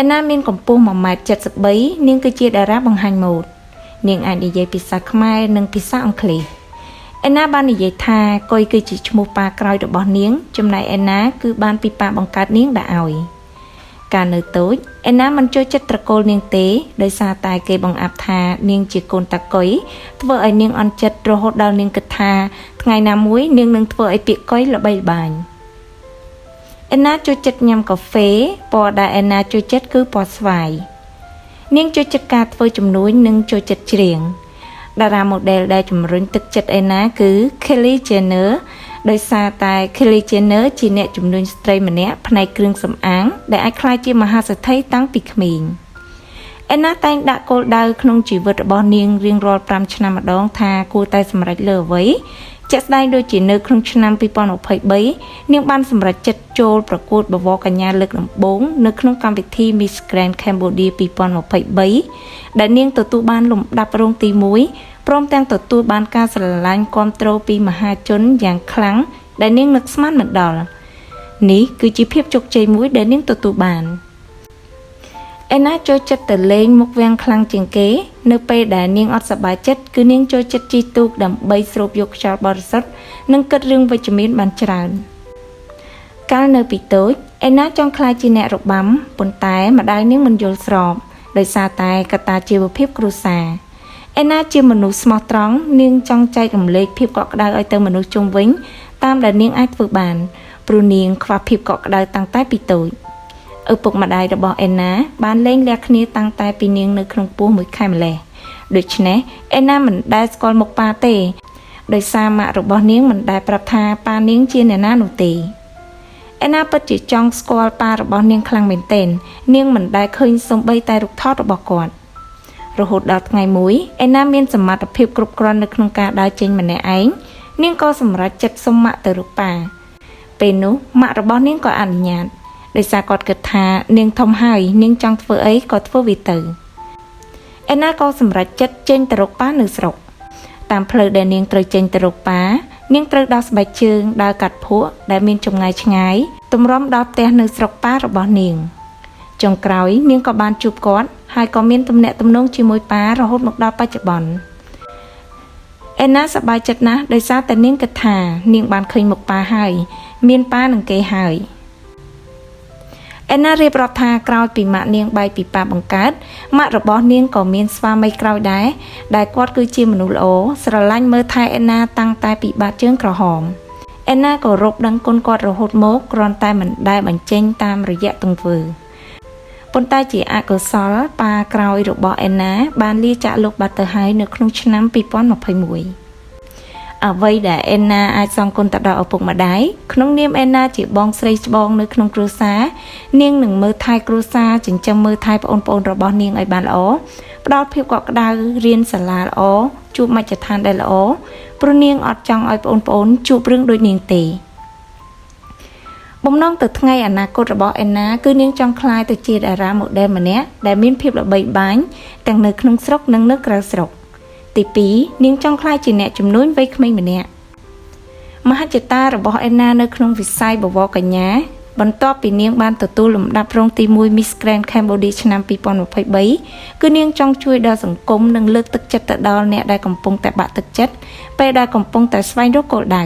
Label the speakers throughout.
Speaker 1: អេណាមានកម្ពស់1.73ម៉ែត្រនាងគឺជាតារាបង្ហាញម៉ូដនាងអាចនិយាយភាសាខ្មែរនិងភាសាអង់គ្លេសអេណាបាននិយាយថាកុយគឺជាឈ្មោះប៉ាក្រោយរបស់នាងចំណែកអេណាគឺបានពីប៉ាបង្កើតនាងដាក់ឲ្យកាលនៅតូចអេណាមិនចូលចិត្តត្រកូលនាងទេដោយសារតែគេបង្អាប់ថានាងជាកូនតាកុយធ្វើឲ្យនាងអន់ចិត្តរហូតដល់នាងគិតថាថ្ងៃណាមួយនាងនឹងធ្វើឲ្យពាក្យកុយល្បីល្បាញ អេណាចូលចិត្តញ៉ាំកាហ្វេពណ៌ដែលអេណាចូលចិត្តគឺពណ៌ស្វាយនាងចូលចិត្តការធ្វើជំនួញនិងចូលចិត្តច្រៀងតារាម៉ូដែលដែលជំរុញទឹកចិត្តអេណាគឺ Kylie Jenner ដោយសារតែ Kylie Jenner ជាអ្នកជំនួញស្ត្រីម្នាក់ផ្នែកគ្រឿងសម្អាងដែលអាចក្លាយជាមហាសេដ្ឋីតាំងពីក្មេងអេណាតែងដាក់គោលដៅក្នុងជីវិតរបស់នាងរៀងរាល់5ឆ្នាំម្ដងថាគួរតែសម្រេចលើអ្វីជាក់ស្ដែងដូចជានៅក្នុងឆ្នាំ2023នាងបានសម្រេចចិត្តចូលប្រកួតបវរកញ្ញាលើកដំបូងនៅក្នុងកម្មវិធី Miss Grand Cambodia 2023ដែលនាងទទួលបានលំដាប់រងទី1ព្រមទាំងទទួលបានការស្រឡាញ់គាំទ្រពីមហាជនយ៉ាងខ្លាំងដែលនាងនឹកស្មានមិនដល់នេះគឺជាភាពជោគជ័យមួយដែលនាងទទួលបានអេណាចូលចិត្តទៅលេងមុខវាំងខ្លាំងជាងគេ នៅពេលដែលនាងអត់សប្បាយចិត្តគឺនាងចូលចិត្តជិះទូកដើម្បីស្រូបយកខ្យល់បរិសុទ្ធនិងគិតរឿងវិជ្ជមានបានច្រើនកាលនៅពីតូចអេណាចង់ក្លាយជាអ្នករបាំប៉ុន្តែម្ដាយនាងមិនយល់ស្របដោយសារតែកត្តាជីវភាពគ្រួសារអេណាជាមនុស្សស្មោះត្រង់នាងចង់ចែករំលែកភាពកក់ក្ដៅឲ្យទៅមនុស្សជុំវិញតាមដែលនាងអាចធ្វើបានព្រោះនាងខ្វះភាពកក់ក្ដៅតាំងតែពីតូចឪពុកម្ដាយរបស់អេណាបានលែងលះគ្នាតាំងតែពីនាងនៅក្នុងពោះមួយខែម្លេះដូច្នេះអេណាមិនដែលស្គាល់មុខប៉ាទេដោយសារម៉ាក់របស់នាងមិនដែលប្រាប់ថាប៉ានាងជាអ្នកណានោះទេអេណាពិតជាចង់ស្គាល់ប៉ារបស់នាងខ្លាំងមែនទែននាងមិនដែលឃើញសូម្បីតែរូបថតរបស់គាត់រហូតដល់ថ្ងៃមួយអេណាមានសមត្ថភាពគ្រប់គ្រាន់នៅក្នុងការដើរចេញម្នាក់ឯងនាងក៏សម្រេចចិត្តសុំម៉ាក់ទៅរកប៉ាពេលនោះម៉ាក់របស់នាងក៏អនុញ្ញាតដោយសារគាត់គិតថានាងធំហើយនាងចង់ធ្វើអីក៏ធ្វើវាទៅអេណាក៏សម្រេចចិត្តចេញទៅរកប៉ានៅស្រុកតាមផ្លូវដែលនាងត្រូវចេញទៅរកប៉ានាងត្រូវដោះស្បែកជើងដើរកាត់ភក់ដែលមានចម្ងាយឆ្ងាយទម្រាំដល់ផ្ទះនៅស្រុកប៉ារបស់នាងចុងក្រោយនាងក៏បានជួបគាត់ហើយក៏មានទំនាក់ទំនងជាមួយប៉ារហូតមកដល់បច្ចុប្បន្នអេណាសប្បាយចិត្តណាស់ដោយសារតែនាងគិតថានាងបានឃើញមុខប៉ាហើយមានប៉ានឹងគេហើយអេណារៀបរាប់ថាក្រោយពីម៉ាក់នាងបែកពីប៉ាបង្កើតម៉ាក់របស់នាងក៏មានស្វាមីក្រោយដែរដែលគាត់គឺជាមនុស្សល្អស្រឡាញ់មើលថែអេណាតាំងតែពីបាតជើងក្រហមអេណាក៏រកដឹងគុណគាត់រហូតមកគ្រាន់តែមិនដែលបញ្ចេញតាមរយៈទង្វើប៉ុន្តែជាអកុសលប៉ាក្រោយរបស់អេណាបានលាចាកលោកបាត់ទៅហើយនៅក្នុងឆ្នាំ2021អ្វីដែលអេណាអាចសងគុណទៅដល់ឪពុកម្ដាយក្នុងនាមអេណាជាបងស្រីច្បងនៅក្នុងគ្រួសារនាងនឹងមើលថែគ្រួសារចិញ្ចឹមមើលថែប្អូនៗរបស់នាងឲ្យបានល្អផ្ដល់ភាពកក់ក្ដៅរៀនសាលាល្អជួបមជ្ឈដ្ឋានដែលល្អព្រោះនាងអត់ចង់ឲ្យប្អូនៗជួបរឿងដូចនាងទេបំណងទៅថ្ងៃអនាគតរបស់អេណាគឺនាងចង់ក្លាយទៅជាតារាម៉ូដែលម្នាក់ដែលមានភាពល្បីល្បាញទាំងនៅក្នុងស្រុកនិងនៅក្រៅស្រុកទី2នាងចង់ក្លាយជាអ្នកជំនួញវ័យក្មេងម្នាក់មហិច្ឆតារបស់អេណានៅក្នុងវិស័យបវរកញ្ញាបន្ទាប់ពីនាងបានទទួលលំដាប់រងទី1 Miss Grand Cambodia ឆ្នាំ2023គឺនាងចង់ជួយដល់សង្គមនិងលើកទឹកចិត្តទៅដល់អ្នកដែលកំពុងតែបាក់ទឹកចិត្តពេលដែលកំពុងតែស្វែងរកគោលដៅ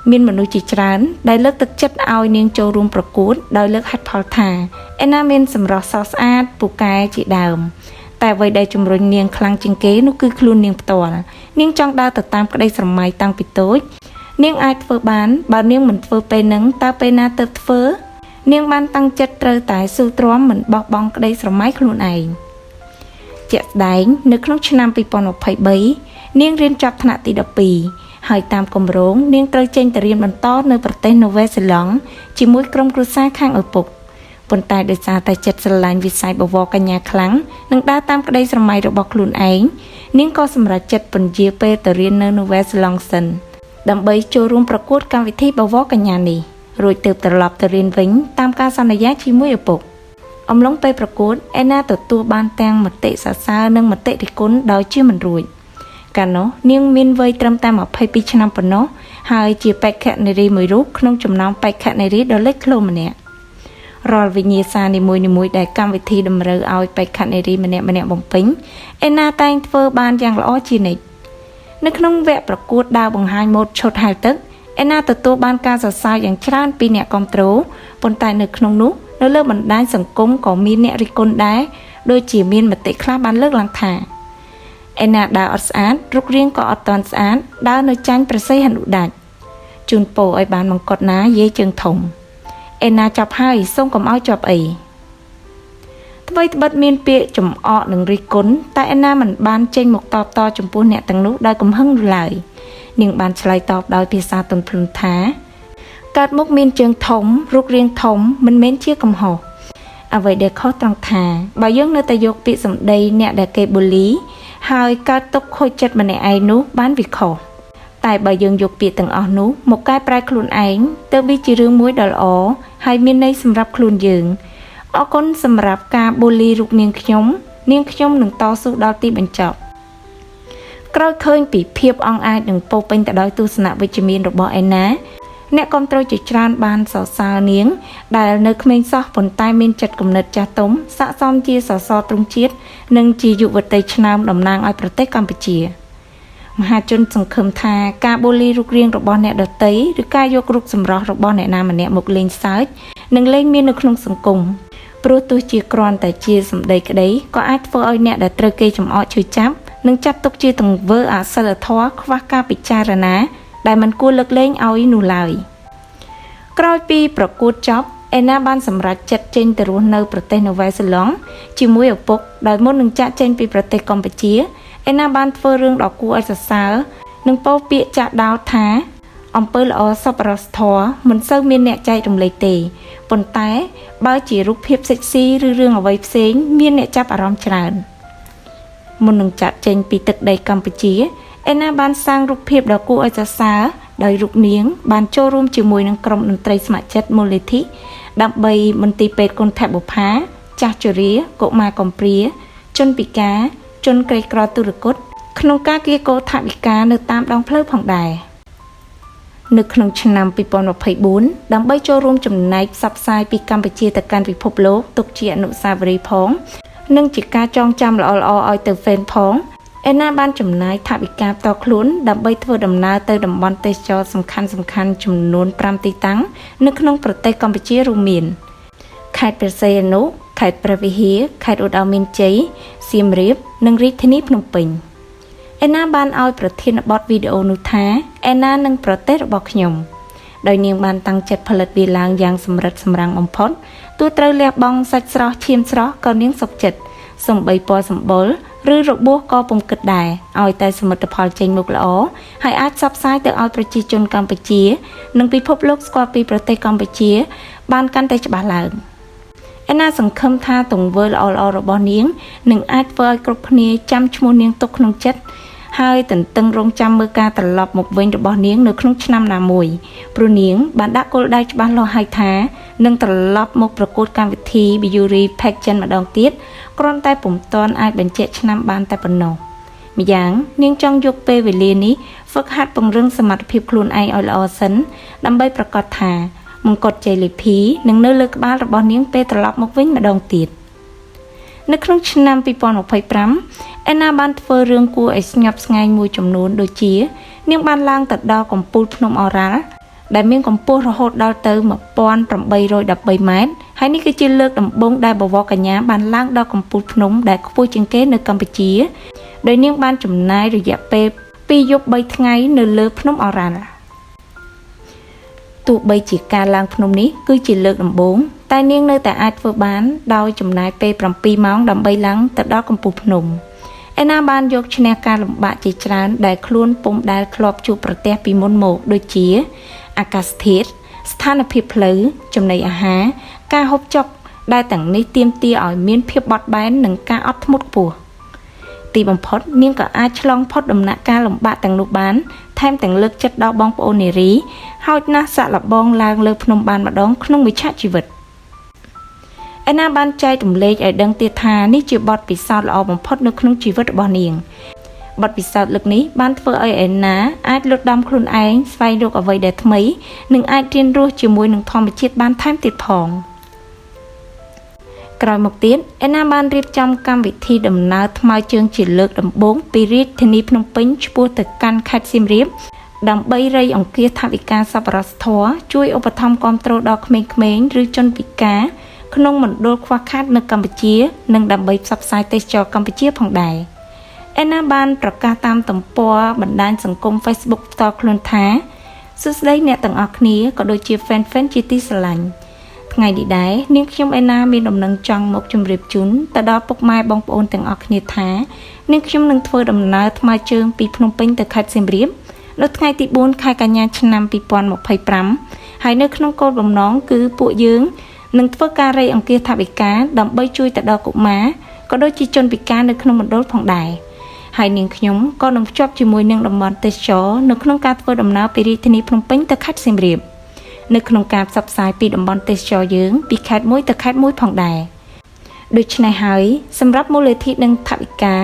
Speaker 1: មានមនុស្សជាច្រើនដែលលើកទឹកចិត្តឲ្យនាងចូលរួមប្រកួតដោយលើកហេតុផលថាអេណាមានសម្រស់ស្រស់ស្អាតពូកែជាដើមតែអ្វីដែលជំរុញនាងខ្លាំងជាងគេនោះគឺខ្លួននាងផ្ទាល់នាងចង់ដើរទៅតាមក្តីស្រមៃតាំងពីតូចនាងអាចធ្វើបានបើនាងមិនធ្វើពេលហ្នឹងតើពេលណាទើបធ្វើនាងបានតាំងចិត្តត្រូវតែស៊ូទ្រាំមិនបោះបង់ក្តីស្រមៃខ្លួនឯងជាក់ស្ដែងនៅក្នុងឆ្នាំ2023នាងរៀនចប់ថ្នាក់ទី12ហើយតាមគម្រោងនាងត្រូវចេញទៅរៀនបន្តនៅប្រទេសនូវែលសេឡង់ជាមួយក្រុមគ្រួសារខាងឪពុកប៉ុន្តែដោយសារតែចិត្តស្រឡាញ់វិស័យបវរកញ្ញាខ្លាំងនិងដើរតាមក្តីស្រមៃរបស់ខ្លួនឯងនាងក៏សម្រេចចិត្តពន្យាពេលទៅរៀននៅនូវែលសេឡង់សិនដើម្បីចូលរួមប្រកួតកម្មវិធីបវរកញ្ញានេះរួចទើបត្រឡប់ទៅរៀនវិញតាមការសន្យាជាមួយឪពុកអំឡុងពេលប្រកួតអេណាទទួលបានទាំងមតិសរសើរនិងមតិរិះគន់ដោយជាមិនរួចកាលនោះនាងមានវ័យត្រឹមតែ22ឆ្នាំប៉ុណ្ណោះហើយជាបេក្ខនារីមួយរូបក្នុងចំណោមបេក្ខនារីដ៏លេចធ្លោម្នាក់ រាល់វិញ្ញាសានីមួយៗដែលកម្មវិធីតម្រូវឲ្យបេក្ខនារីម្នាក់ៗបំពេញអេណាតែងធ្វើបានយ៉ាងល្អជានិច្ចនៅក្នុងវគ្គប្រកួតដើរបង្ហាញម៉ូដឈុតហែលទឹកអេណាទទួលបានការសរសើរយ៉ាងច្រើនពីអ្នកគាំទ្រប៉ុន្តែនៅក្នុងនោះនៅលើបណ្ដាញសង្គមក៏មានអ្នករិះគន់ដែរដូចជាមានមតិខ្លះបានលើកឡើងថាអេណាដើរអត់ស្អាតរូបរាងក៏អត់ទាន់ស្អាតដើរនៅចាញ់ព្រះសីហនុដាច់ជូនពរឲ្យបានមង្គតណាយាយជើងធំអេណាចាប់ហើយសូមកុំឲ្យជាប់អីថ្មីត្បិតមានពាក្យចំអកនិងរិះគន់តែអេណាមិនបានចេញមកតបតចំពោះអ្នកទាំងនោះដោយកំហឹងនោះឡើយនាងបានឆ្លើយតបដោយភាសាទន់ភ្លន់ថាកើតមកមានជើងធំរូបរាងធំមិនមែនជាកំហុសអ្វីដែលខុសត្រង់ថាបើយើងនៅតែយកពាក្យសម្ដីអ្នកដែលគេបូលីហើយកើតទុកខូចចិត្តម្នាក់ឯងនោះបានវាខុសតែបើយើងយកពាក្យទាំងអស់នោះមកកែប្រែខ្លួនឯងទើបវាជារឿងមួយដ៏ល្អហើយមានន័យសម្រាប់ខ្លួនយើងអរគុណសម្រាប់ការបូលីរូបនាងខ្ញុំនាងខ្ញុំនឹងតស៊ូដល់ទីបញ្ចប់ក្រោយឃើញពីភាពអង់អាចនិងពោពេញទៅដោយទស្សនវិជ្ជមានរបស់អេណាអ្នកគាំទ្រជាច្រើនបានសរសើរនាងដែលនៅក្មេងសោះប៉ុន្តែមានចិត្តគំនិតចាស់ទុំស័ក្តិសមជាសសរទ្រូងជាតិនិងជាយុវតីឆ្នើមតំណាងឲ្យប្រទេសកម្ពុជាមហាជនសង្ឃឹមថាការបូលីរូបរាងរបស់អ្នកដទៃឬការយករូបសម្រស់របស់អ្នកណាម្នាក់មកលេងសើចនឹងលែងមាននៅក្នុងសង្គមព្រោះទោះជាគ្រាន់តែជាសម្ដីក្តីក៏អាចធ្វើឲ្យអ្នកដែលត្រូវគេចំអកឈឺចាប់និងចាត់ទុកជាទង្វើអសីលធម៌ខ្វះការពិចារណាដែលមិនគួរលើកលែងឲ្យនោះឡើយក្រោយពីប្រកួតចប់អេណាបានសម្រេចចិត្តចេញទៅរស់នៅប្រទេសនូវែលសេឡង់ជាមួយឪពុកដោយមុននឹងចាកចេញពីប្រទេសកម្ពុជាអេណាបានធ្វើរឿងដ៏គួរឲ្យសរសើរនិងពោលពាក្យចាក់ដោថាអំពើល្អសប្បុរសធម៌មិនសូវមានអ្នកចែករំលែកទេប៉ុន្តែបើជារូបភាពសិចស៊ីឬរឿងអ្វីផ្សេងមានអ្នកចាប់អារម្មណ៍ច្រើនមុននឹងចាកចេញពីទឹកដីកម្ពុជាអេណាបានសាងរូបភាពដ៏គួរឲ្យសរសើរដោយរូបនាងបានចូលរួមជាមួយនឹងក្រុមតន្ត្រីស្ម័គ្រចិត្តមូលនិធិដើម្បីមន្ទីរពេទ្យគន្ធបុប្ផាចាស់ជរាកុមារកំព្រាជនពិការជនក្រីក្រទុរគតក្នុងការកៀរគរថវិកានៅតាមដងផ្លូវផងដែរនៅក្នុងឆ្នាំ2024ដើម្បីចូលរួមចំណែកផ្សព្វផ្សាយពីកម្ពុជាទៅកាន់ពិភពលោកទុកជាអនុស្សាវរីយ៍ផងនិងជាការចងចាំល្អៗឲ្យទៅហ្វេនផងអេណាបានចំណាយថវិកាផ្ទាល់ខ្លួនដើម្បីធ្វើដំណើរទៅតំបន់ទេសចរសំខាន់ៗចំនួន5ទីតាំងនៅក្នុងប្រទេសកម្ពុជារួមមានខេត្តព្រះសីហនុខេត្តព្រះវិហារខេត្តឧត្តរមានជ័យសៀមរាបនិងរាជធានីភ្នំពេញអេណាបានឲ្យប្រធានបទវីដេអូនោះថាអេណានិងប្រទេសរបស់ខ្ញុំដោយនាងបានតាំងចិត្តផលិតវាឡើងយ៉ាងសម្រិតសម្រាំងបំផុតទោះត្រូវលះបង់សាច់ស្រស់ឈាមស្រស់ក៏នាងសុខចិត្តសំបីពណ៌សម្បុរឬរបួសក៏ពុំគិតដែរឲ្យតែសមិទ្ធផលចេញមកល្អហើយអាចផ្សព្វផ្សាយទៅឲ្យប្រជាជនកម្ពុជានិងពិភពលោកស្គាល់ពីប្រទេសកម្ពុជាបានកាន់តែច្បាស់ឡើងអេណាសង្ឃឹមថាទង្វើល្អៗរបស់នាងនឹងអាចធ្វើឲ្យគ្រប់គ្នាចាំឈ្មោះនាងទុកក្នុងចិត្តហើយទន្ទឹងរង់ចាំមើលការត្រឡប់មកវិញរបស់នាងនៅក្នុងឆ្នាំណាមួយព្រោះនាងបានដាក់គោលដៅច្បាស់លាស់ហើយថានឹងត្រឡប់មកប្រកួតកម្មវិធី Beauty Pageant ម្ដងទៀតគ្រាន់តែពុំទាន់អាចបញ្ជាក់ឆ្នាំបានតែប៉ុណ្ណោះម្យ៉ាងនាងចង់យកពេលវេលានេះហ្វឹកហាត់ពង្រឹងសមត្ថភាពខ្លួនឯងឲ្យល្អសិនដើម្បីប្រកាសថាមង្គតជ័យលាភីនឹងនៅលើក្បាលរបស់នាងពេលត្រឡប់មកវិញម្ដងទៀតនៅក្នុងឆ្នាំ2025អេណាបានធ្វើរឿងគួរឲ្យស្ញប់ស្ញែងមួយចំនួនដូចជានាងបានឡើងទៅដល់កំពូលភ្នំអូរ៉ាល់ដែលមានកម្ពស់រហូតដល់ទៅ1813ម៉ែត្រហើយនេះគឺជាលើកដំបូងដែលបវរកញ្ញាបានឡើងដល់កំពូលភ្នំដែលខ្ពស់ជាងគេនៅកម្ពុជាដោយនាងបានចំណាយរយៈពេល2យប់3ថ្ងៃនៅលើភ្នំអូរ៉ាល់ទោះបីជាការឡើងភ្នំនេះគឺជាលើកដំបូងតែនាងនៅតែអាចធ្វើបានដោយចំណាយពេល7ម៉ោងដើម្បីឡើងទៅដល់កំពូលភ្នំអេណាបានយកឈ្នះការលំបាកជាច្រើនដែលខ្លួនពុំដែលធ្លាប់ជួបប្រទះពីមុនមកដូចជាអាកាសធាតុស្ថានភាពផ្លូវចំណីអាហារការហូបចុកដែលទាំងនេះទាមទារឲ្យមានភាពបត់បែននិងការអត់ធ្មត់ខ្ពស់ទីបំផុតនាងក៏អាចឆ្លងផុតដំណាក់កាលលំបាកទាំងនោះបានថែមទាំងលើកចិត្តដល់បងប្អូននារីហោចណាស់សាក់លបងឡើងលើភ្នំបានម្ដងក្នុងវិជ្ជាជីវិតអេណាបានចែករំលែកឲ្យដឹងទៀតថានេះជាបទពិសោធន៍ល្អបំផុតនៅក្នុងជីវិតរបស់នាងបទពិសោធន៍លើកនេះបានធ្វើឲ្យអេណាអាចលត់ដំខ្លួនឯងស្វែងរកអ្វីដែលថ្មីនិងអាចរៀនរស់ជាមួយនឹងធម្មជាតិបានថែមទៀតផង។ ក្រោយមកទៀតអេណាបានរៀបចំកម្មវិធីដំណើរថ្មើរជើងជាលើកដំបូងពីរាជធានីភ្នំពេញឆ្ពោះទៅកាន់ខេត្តសៀមរាបដើម្បីរៃអង្គាសថវិកាសប្បុរសធម៌ជួយឧបត្ថម្ភគាំទ្រដល់ក្មេងៗឬជនពិការក្នុងមណ្ឌលខ្វះខាតនៅកម្ពុជានិងដើម្បីផ្សព្វផ្សាយទេសចរណ៍កម្ពុជាផងដែរអេណាបានប្រកាសតាមទំព័របណ្ដាញសង្គម Facebook ផ្ទាល់ខ្លួនថាសួស្តីអ្នកទាំងអស់គ្នាក៏ដូចជា fan fan ជាទីស្រឡាញ់ថ្ងៃនេះដែរនាងខ្ញុំអេណាមានដំណឹងចង់មកជម្រាបជូនទៅដល់ពុកម៉ែបងប្អូនទាំងអស់គ្នាថានាងខ្ញុំនឹងធ្វើដំណើរថ្មើរជើងពីភ្នំពេញទៅខេត្តសៀមរាបនៅថ្ងៃទី4ខែកញ្ញាឆ្នាំ2025ហើយនៅក្នុងគោលបំណងគឺពួកយើងនឹងធ្វើការរៃអង្គាសថវិកាដើម្បីជួយទៅដល់កុមារក៏ដូចជាជនពិការនៅក្នុងមណ្ឌលផងដែរហើយនាងខ្ញុំក៏នឹងភ្ជាប់ជាមួយនឹងតំបន់ទេសចរនៅក្នុងការធ្វើដំណើរពីរាជធានីភ្នំពេញទៅខេត្តសៀមរាបនៅក្នុងការផ្សព្វផ្សាយពីតំបន់ទេសចរយើងពីខេត្តមួយទៅខេត្តមួយផងដែរដូច្នេះហើយសម្រាប់មូលនិធិនិងថវិកា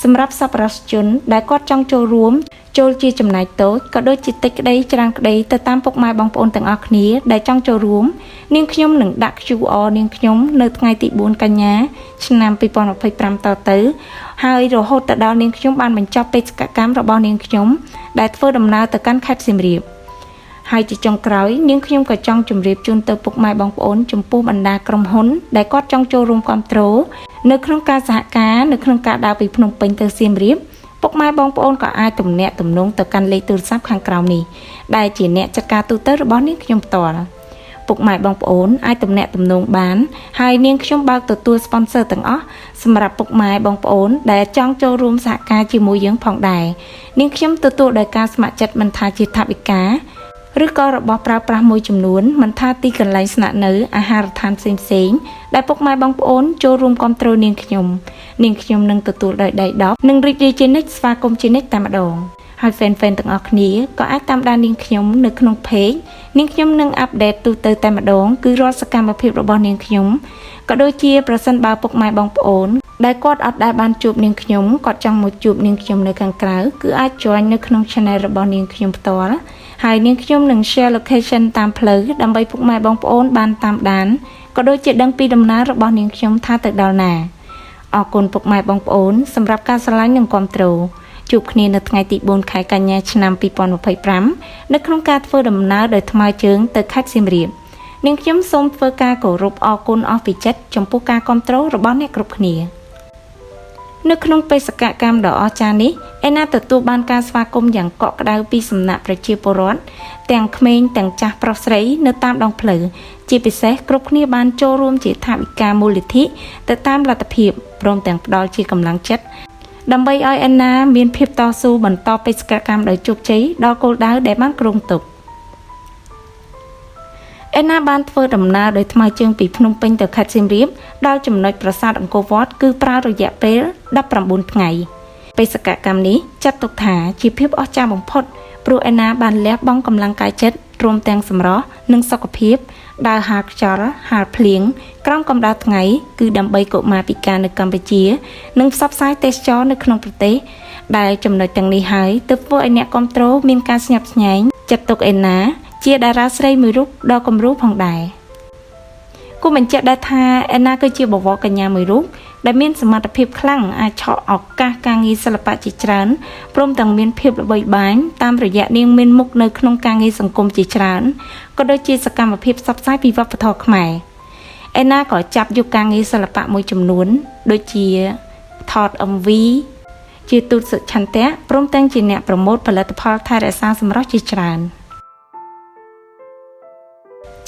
Speaker 1: សម្រាប់សប្បុរសជនដែលគាត់ចង់ចូលរួមចូលជាចំណែកតូចក៏ដូចជាតិចក្តីច្រើនក្តីទៅតាមពុកម៉ែបងប្អូនទាំងអស់គ្នាដែលចង់ចូលរួមនាងខ្ញុំនឹងដាក់ QR នាងខ្ញុំនៅថ្ងៃទី4កញ្ញាឆ្នាំ2025តទៅហើយរហូតទៅដល់នាងខ្ញុំបានបញ្ចប់បេសកកម្មរបស់នាងខ្ញុំដែលធ្វើដំណើរទៅកាន់ខេត្តសៀមរាបហើយជាចុងក្រោយនាងខ្ញុំក៏ចង់ជម្រាបជូនទៅពុកម៉ែបងប្អូនចំពោះបណ្ដាក្រុមហ៊ុនដែលគាត់ចង់ចូលរួមគាំទ្រនៅក្នុងការសហការនៅក្នុងការដើរពីភ្នំពេញទៅសៀមរាបពុកម៉ែបងប្អូនក៏អាចទំនាក់ទំនងទៅកាន់លេខទូរស័ព្ទខាងក្រោមនេះដែលជាអ្នកចាត់ការទូទៅរបស់នាងខ្ញុំផ្ទាល់ពុកម៉ែបងប្អូនអាចទំនាក់ទំនងបានហើយនាងខ្ញុំបើកទទួល sponsor ទាំងអស់សម្រាប់ពុកម៉ែបងប្អូនដែលចង់ចូលរួមសហការជាមួយយើងផងដែរនាងខ្ញុំទទួលដោយការស្ម័គ្រចិត្តមិនថាជាថវិកាឬក៏របស់ប្រើប្រាស់មួយចំនួនមិនថាទីកន្លែងស្នាក់នៅអាហារដ្ឋានផ្សេងៗដែលពុកម៉ែបងប្អូនចូលរួមគាំទ្រនាងខ្ញុំនាងខ្ញុំនឹងទទួលដោយដៃ10និងរីករាយជានិច្ចស្វាគមន៍ជានិច្ចតែម្ដងហើយ fan fan ទាំងអស់គ្នាក៏អាចតាមដាននាងខ្ញុំនៅក្នុង page នាងខ្ញុំនឹង update ទូទៅតែម្ដងគឺរាល់សកម្មភាពរបស់នាងខ្ញុំក៏ដូចជាប្រសិនបើពុកម៉ែបងប្អូនដែលគាត់អត់ដែលបានជួបនាងខ្ញុំគាត់ចង់មកជួបនាងខ្ញុំនៅខាងក្រៅគឺអាច join នៅក្នុង channel របស់នាងខ្ញុំផ្ទាល់ហើយនាងខ្ញុំនឹង share location តាមផ្លូវដើម្បីពុកម៉ែបងប្អូនបានតាមដានក៏ដូចជាដឹងពីដំណើររបស់នាងខ្ញុំថាទៅដល់ណាអរគុណពុកម៉ែបងប្អូនសម្រាប់ការស្រឡាញ់និងគាំទ្រជួបគ្នានៅថ្ងៃទី4ខែកញ្ញាឆ្នាំ2025នៅក្នុងការធ្វើដំណើរដោយថ្មើរជើងទៅខេត្តសៀមរាបនាងខ្ញុំសូមធ្វើការគោរពអរគុណអស់ពីចិត្តចំពោះការគាំទ្ររបស់អ្នកគ្រប់គ្នានៅក្នុងបេសកកម្មដ៏អស្ចារ្យនេះអេណាទទួលបានការស្វាគមន៍យ៉ាងកក់ក្ដៅពីសំណាក់ប្រជាពលរដ្ឋទាំងក្មេងទាំងចាស់ប្រុសស្រីនៅតាមដងផ្លូវជាពិសេសគ្រប់គ្នាបានចូលរួមជាថវិកាមូលនិធិទៅតាមលទ្ធភាពព្រមទាំងផ្ដល់ជាកម្លាំងចិត្តដើម្បីឲ្យអេណាមានភាពតស៊ូបន្តបេសកកម្មដោយជោគជ័យដល់គោលដៅដែលបានគ្រោងទុកអេណាបានធ្វើដំណើរដោយថ្មើរជើងពីភ្នំពេញទៅខេត្តសៀមរាបដល់ចំណុចប្រាសាទអង្គរវត្តគឺប្រើរយៈពេល19ថ្ងៃបេសកកម្មនេះចាត់ទុកថាជាភាពអស្ចារ្យបំផុតព្រោះអេណាបានលះបង់កម្លាំងកាយចិត្តរួមទាំងសម្រស់និងសុខភាពដើរហាលខ្យល់ហាលភ្លៀងក្រោមកម្ដៅថ្ងៃគឺដើម្បីកុមារពិការនៅកម្ពុជានិងផ្សព្វផ្សាយទេសចរនៅក្នុងប្រទេសដែលចំណុចទាំងនេះហើយទើបធ្វើឲ្យអ្នកគាំទ្រមានការស្ញប់ស្ញែងចាត់ទុកអេណាជាតារាស្រីមួយរូបដ៏គំរូផងដែរគូបញ្ជាក់ដែរថាអេណាគឺជាបវរកញ្ញាមួយរូបដែលមានសមត្ថភាពខ្លាំងអាចឆក់ឱកាសការងារសិល្បៈជាច្រើនព្រមទាំងមានភាពល្បីល្បាញតាមរយៈនាងមានមុខនៅក្នុងការងារសង្គមជាច្រើនក៏ដូចជាសកម្មភាពផ្សព្វផ្សាយពីវប្បធម៌ខ្មែរអេណាក៏ចាប់យកការងារសិល្បៈមួយចំនួនដូចជាថត MV ជាទូតសុឆន្ទៈព្រមទាំងជាអ្នក promote ផលិតផលថែរក្សាសម្រស់ជាច្រើន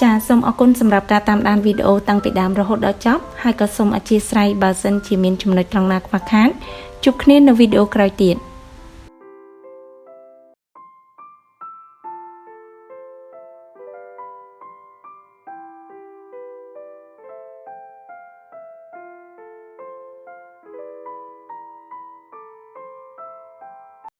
Speaker 1: ចាសសូមអរគុណសម្រាប់ការតាមដានវីដេអូតាំងពីដើមរហូតដល់ចប់ហើយក៏សូមអធ្យាស្រ័យបើសិនជាមានចំណុចត្រង់ណាខ្វះខាតជួបគ្នានៅវីដេអូក្រោយទៀត។